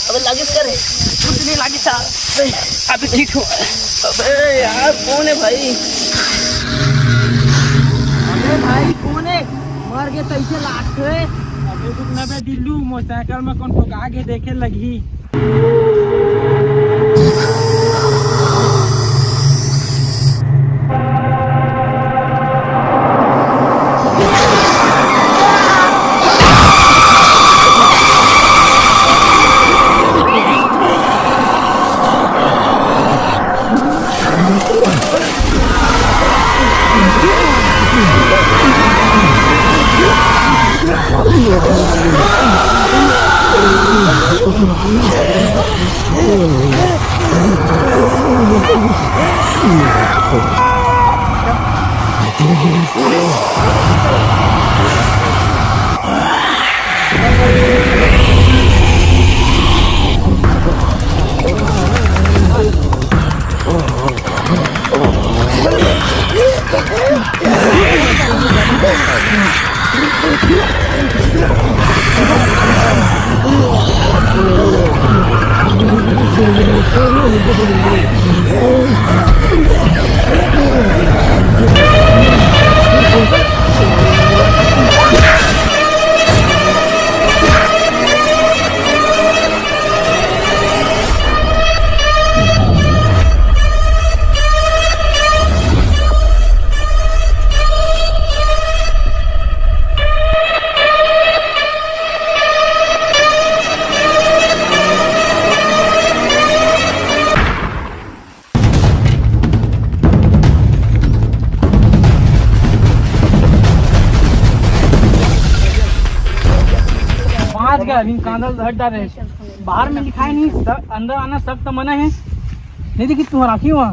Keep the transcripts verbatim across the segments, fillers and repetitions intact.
अबे लागिस करे। कुछ नहीं लागिस साहब। अबे ठीक हो। अबे यार, कौन है भाई? अबे भाई, कौन है? मर के कैसे लात है? अबे रुक ना बे दिल्लू, मोटरसाइकिल में कौन ठोका के देखे लगी। पाँच का अभी कांदा धर डाले। बाहर में लिखाए नहीं, अंदर आना सख्त मना है। नहीं देखी तुम्हारा आँखी हुआ।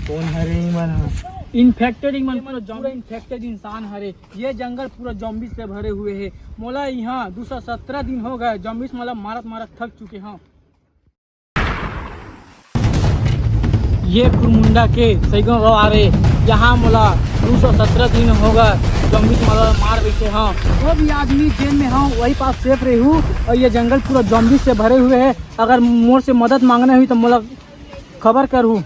कौन हरे ईमान? इन्फेक्टेड ईमान, पूरा इन्फेक्टेड इंसान हरे। ये जंगल पूरा जॉम्बी से भरे हुए है। मोला यहाँ दो सौ सत्रह दिन हो गए, जॉम्बीज मोला मारत मारत थक चुके हैं। ये कुरमुंडा के सैगो गाँव आ रहे, यहाँ मोला दो सौ सत्रह दिन होगा, जॉम्बीज मोला मार बैठे हैं। वो भी आदमी जेल में हूँ, वही पास सेफ रही हूँ। और ये जंगल पूरा जॉम्बीज से भरे हुए है। अगर मोर से मदद मांगना हुई तो मोला खबर करहू।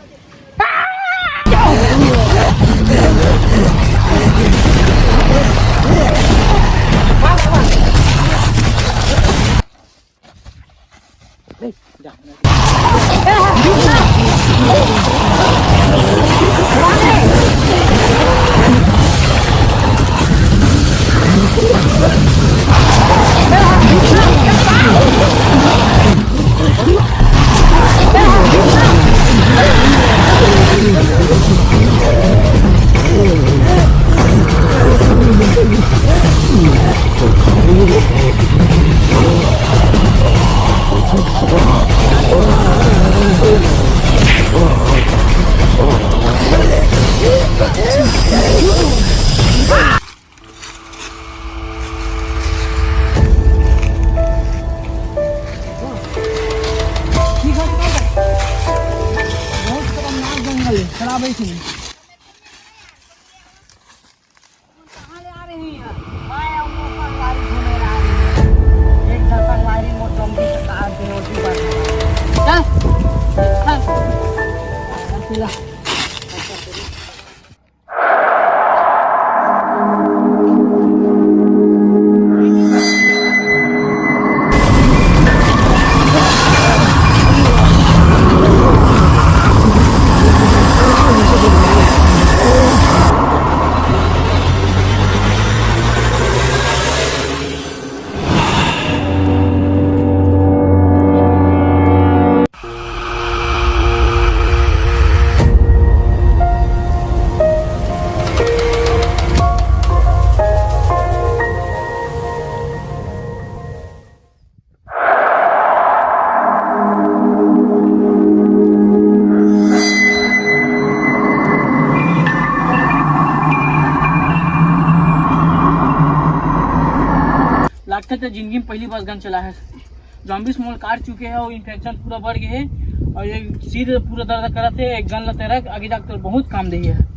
बहुत खतरनाक जंगल है, खराब है इसमें। कहाँ ले आ रही है? मैं और वो संगवारी घूमे ला रही है। एक दस संगवारी मोर चौंकी से काट दे, वो भी बात है। चल, चल। चल, चल। लगथे ते जिंदगी में पहली बार गन चला है। जॉम्बिस मोल काट चुके हैं और इन्फेक्शन पूरा बढ़ गए है और ये सिर पूरा दर्द करत है। एक गन लते रख, आगे जाकर बहुत काम दे है।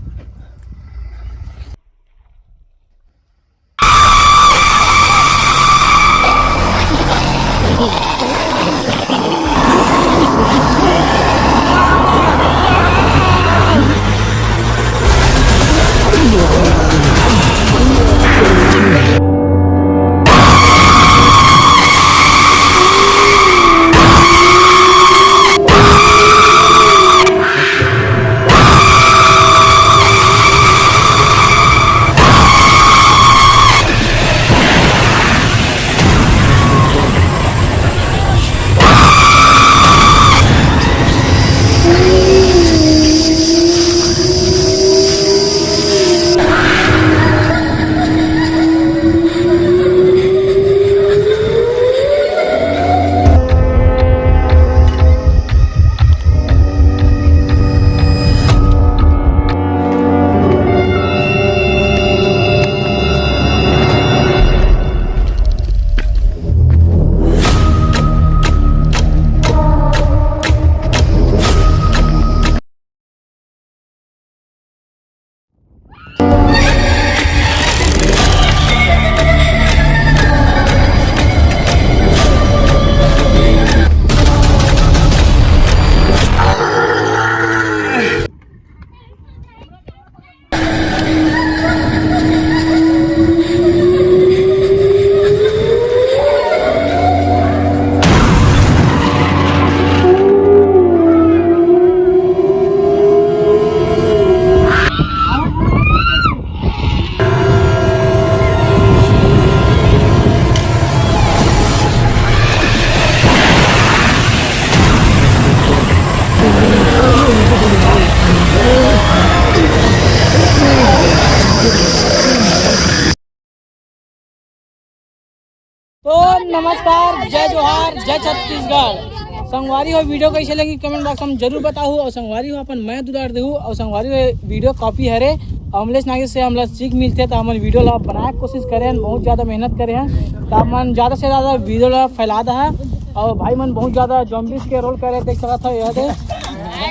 तो नमस्कार, जय जोहार, जय छत्तीसगढ़। संगवारी हो, वीडियो कैसे लगी कमेंट बॉक्स में जरूर बताहू। और संगवारी हो, अपन मैं दुलार देहू। और संगवारी हो, वीडियो कॉपी हरे अमलेश नागेश से हमला सीख मिलथे, तो हमन वीडियो ला बनाए के कोशिश करे हन, बहुत ज़्यादा मेहनत करे हन। तो आप मन ज़्यादा से ज़्यादा वीडियो ला फैला दहा। और भाई मन बहुत ज़्यादा जॉम्बिस के रोल करे, देख सकत हो यह दे।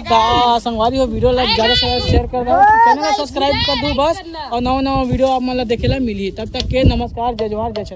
तो संगवारी हो, वीडियो ला ज़्यादा से ज़्यादा शेयर कर दो, चैनल ला सब्सक्राइब कर दो बस। और नवा नवा वीडियो आप मन ला देखे ला मिली। तब तक के नमस्कार, जय जोहार, जय छत्तीसगढ़।